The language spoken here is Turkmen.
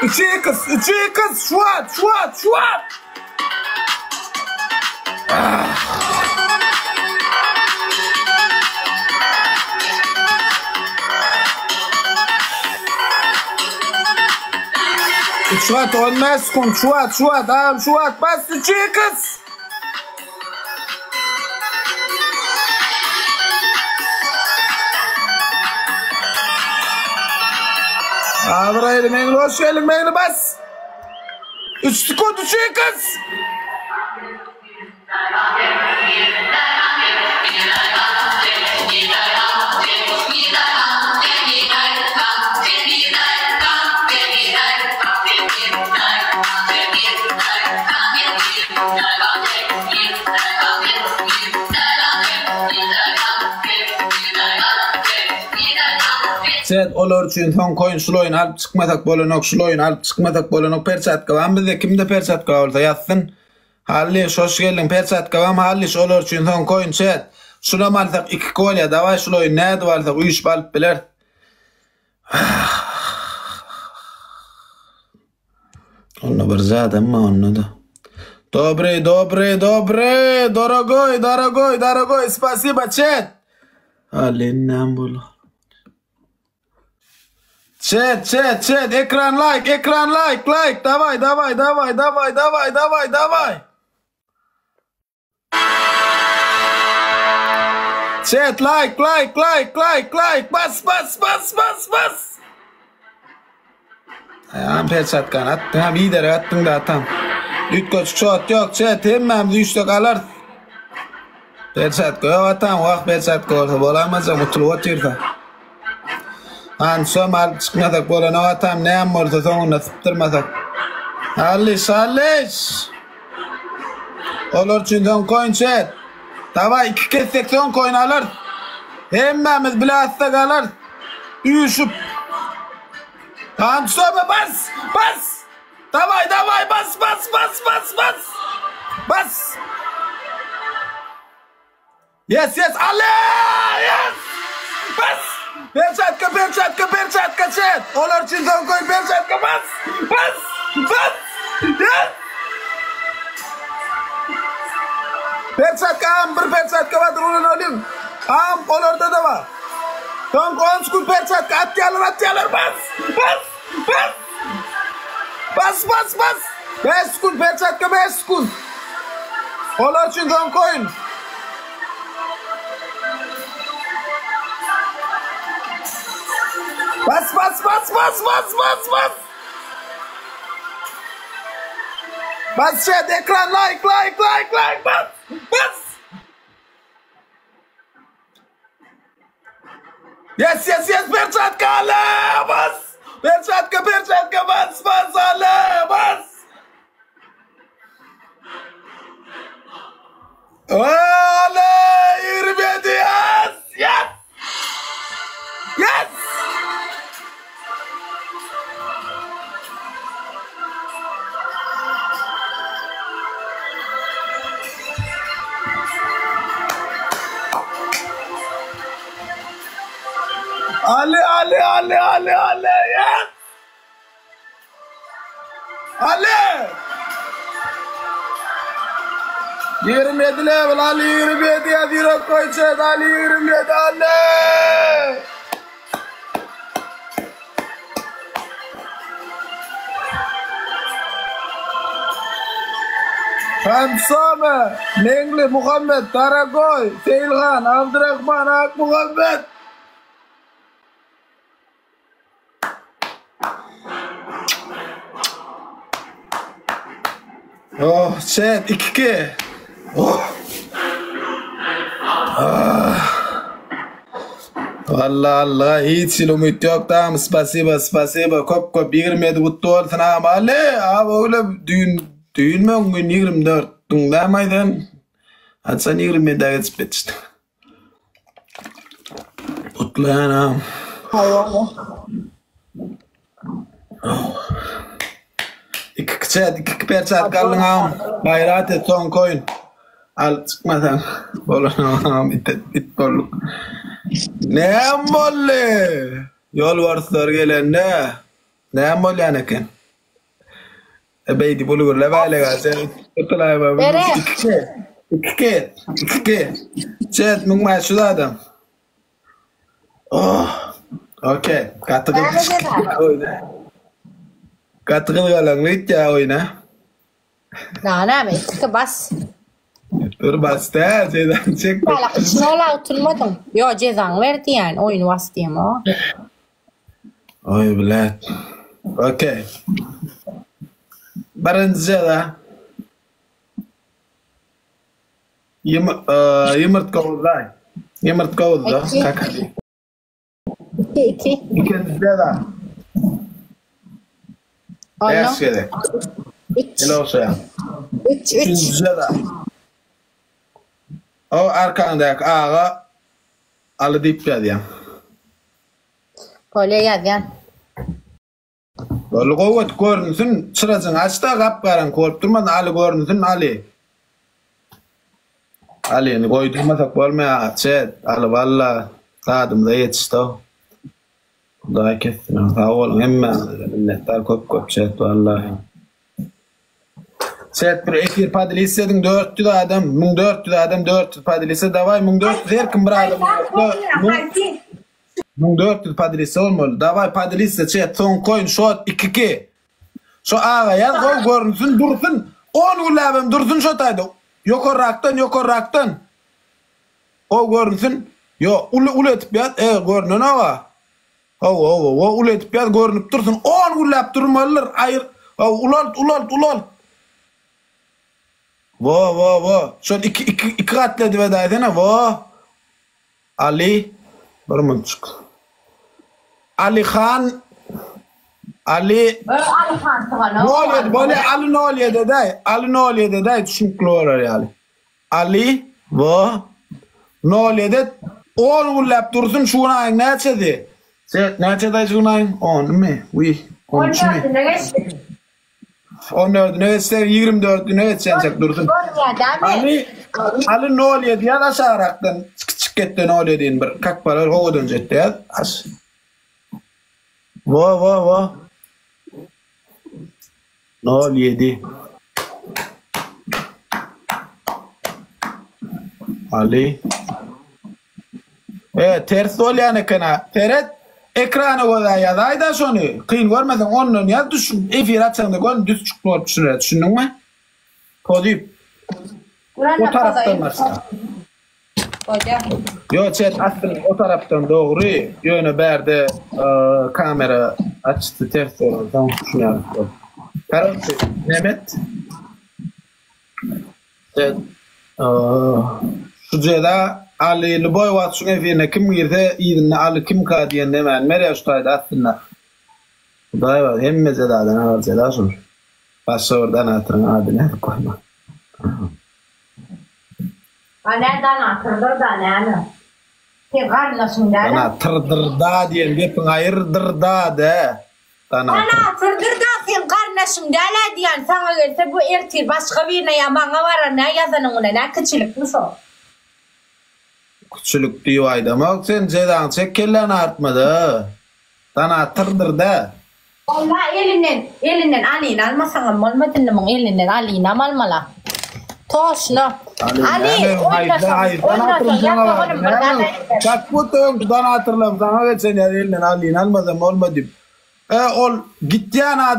3x, 3x, şuat, şuat, şuat. Şuat 15 sekund, şuat, şuat, agam şuat, bas 3x. Abraýly Meňli hoş geldiň Meňli bas. 3 sekund 3 kız. Set olar üçin soňky oýun şul oýun alyp çykmasak bolanok şul oýun alyp çykmasak bolanok perçatka barmy bizde kimde perçatka bolsa ýazsyn Hallyş hoş geldiň perçatka barmy Hallyş olar üçin soňky oýun chat şulam alsak iki kolýa dawaý şul oýun nädip alsak üýşüp alyp bileris. Onda bir zadam bar onda-da. Dobry, dobry, dobry, dorogoý, dorogoý, dorogoý, spasiba, chat. Alin näme boldy? Chat, chat, chat, ekran like, ekran like, like, daway, daway, daway, daway, daway, daway, daway. Chat like like like like like bas bas bas bas bas. Ayağım perçatkan attın ha bir dere attın da atam. Üýtgeşik şot ýok chat hemmämiz üýşsek alarys. Perçatka ýok atam wah perçatka bolsa bolaýmajak utulyp otyrsa. Ansom alyp çykmasak bolanok atam näme bolsa soňunda sypdyrmasak. Allyş allyş. Olar üçin soňky oýun çet. Daway iki kessek soňky oýun alarys. Hemmämiz bile atsak alarys. Üýşüp. Ansom bas bas. Daway daway bas bas bas bas bas. Bas. Yes yes Ale yes. Bas. Perçatka perçatka perçatka çet. Olar üçin soňky oýun perçatka bas. Bas. Bas. Yes. Perçatka am bir perçatka bardyr ulanalyň. Am olarda da bar. Soňky 10 sekund perçatka atýarlar atýarlar bas. Bas. Bas. Bas bas bas. 5 sekund perçatka 5 sekund. Olar üçin soňky oýun. Bas bas bas bas bas bas bas. Bas chat ekran like like like like bas bas. Yes yes yes perçatka ale bas. Perçatka perçatka bas bas ale bas. Ale 27 yes yes. Yes. Ale ale ale ale ale yes. Ale. 27 level Ali 27 ya Zero koyacağız Ali 27 Ale. Hansame, Meňli, Muhammet, Daragoý, Seýilhan, Abdyrahman, Akmuhammet. Oh, chat 2-2. Oh. Ah. Walla Allah hiç hili umyt ýok dam spasiba spasiba köp köp 27 gutly bolsun agam Ali abi oglum düýn düýn mi öň gün 24 düň aýdan haçan 27-ä geçip ýetişdiň Gutlaýan agam. Iki kiçä, iki perçat galdyň agam. Gaýrat et soňky oýun. Alyp çykmasaň bolanok agam it it bolduk. Näme boldy? Ýolbarslar gelende näme bolýan eken? Beýdip uly gürläbäýle sen tutulaýma. Bere. 2K. 2K. 2K. Chat 1500 adam. Oh. Okey. Gaty Näme jeza? Oýna. Gaty gyzgalaňly gitýär oýna. Daha näme? 2K bas. Dur bas däl, jezany çek. Hala içine ola utulmadyň. Ýo jezaňy ber diýýän, oýny bas diýem o. Oý bilet. Okey. Birinji jeza. Ýum ýumurtga gozlaý. Ýumurtga gozla. 2. Kakady. 2 2. Ikinji jeza. Ondan Bäş gezek. 3 Ele ogşaýaň. 3 3. Üçünji jeza. O arkaňdaky aga Aly diýip ýazýaň. Bolýa ýazýan. Boldy gowy et görünsün çyrajyňy açda gap garaňky bolup durmasyn Aly görünsün Aly. Alyny goýdurmasak bolmaýar çet Aly walla dadymyza ýetişdi. Hudaý kessin sag boluň hemmäňize minnetdar köp köp çet walla. Çet bir efir podelisiýa ediň 400 adam 1400 adam 400 podelisiýa daway 1400 her kim bir adam 1400 podelisiýa bolmaly daway podelisiýa çet soňky oýun şot 2 2 şo aga ýaz gowy görünsün dursun 10 günläbem dursun şo taýda ýokarrakdan ýokarrakdan gowy görünsün ýo uly uly edip ýaz e görünen aga Hawa hawa wa uly edip ýaz görünip dursun on günläp durmalydyr aýyr hawa ulalt ulalt ulalt wa wa wa şol iki iki iki gatly edip edäýsene wa Ali bir munçuk Alihan Ali Alihan sygana nol ýedi bolýa Ali nol ýedi edäý Ali nol ýedi edäý düşnükli bolar ýaly Ali, W, nol ýedi, on günläp dursun, şu gün aýyň näçesi? Se, näçesi şu gün aýyň? Onymy? Wiý, on On üçümi? dördüne geçdi. On dördüne geçse, ýigrimi dördüne geçýänçek dursun. Görünýär dämi? Ali, Ali nol ýedi ýaz aşagrakdan, kiçijik etde nol ýedini bir kak barar, owadanjy etde ýaz. Aş. Wo, wo, wo. Nol ýedi. Aly. E, ters bolýan eken-a. Seret, ekrana gözä ýazaý-da şony. Kyn görmeseň ondan ýaz düş, efir açaňda göni düz çykdy bolup düşüner, düşündiňmi? Pozyp. O tarapdan başla. Bolýa. Ýo çet aslynda o tarapdan dogry, ýöne bärde kamera açysy ters bolansoň şuny ýazyp. Karoçe, Mehmet sen şu jeza Aly lýuboý wagt şuň efirine kim girse yzynda Aly kimka diýen nemäni berýär şu taýda aslynda. Hudaý bar hemme jezadan agyr jeza şul. Başga bir donatoryň ady nädip goýmak. A nä donatyrdyr-da näme? Seň garyndaşyň dälä? Donatyrdyr-da diýen gepiň aýyrdyr-da dä. Donatyr. Donatyrdyr-da seň garyndaşyň dälä diýen saňa gelse bu ertir başga birine ýa maňa barar nä ýazanyň bilen nä kiçilikmi şo? Kiçilik diýip aýdamok sen jezaňy çek kelläni artmada. Donatyrdyr-da. Walla elinden elinden Alyny almasaňam bolmaz indi muň elinden Alynam almala. Toşno. Ali oýnasaň oýnasaň ýatak onuň bir zat aýtjak. Kak budda öňki donatorlam saňa geçen ýaly elinden Alyny almasam bolmaz diýip. E ol gitýän adam.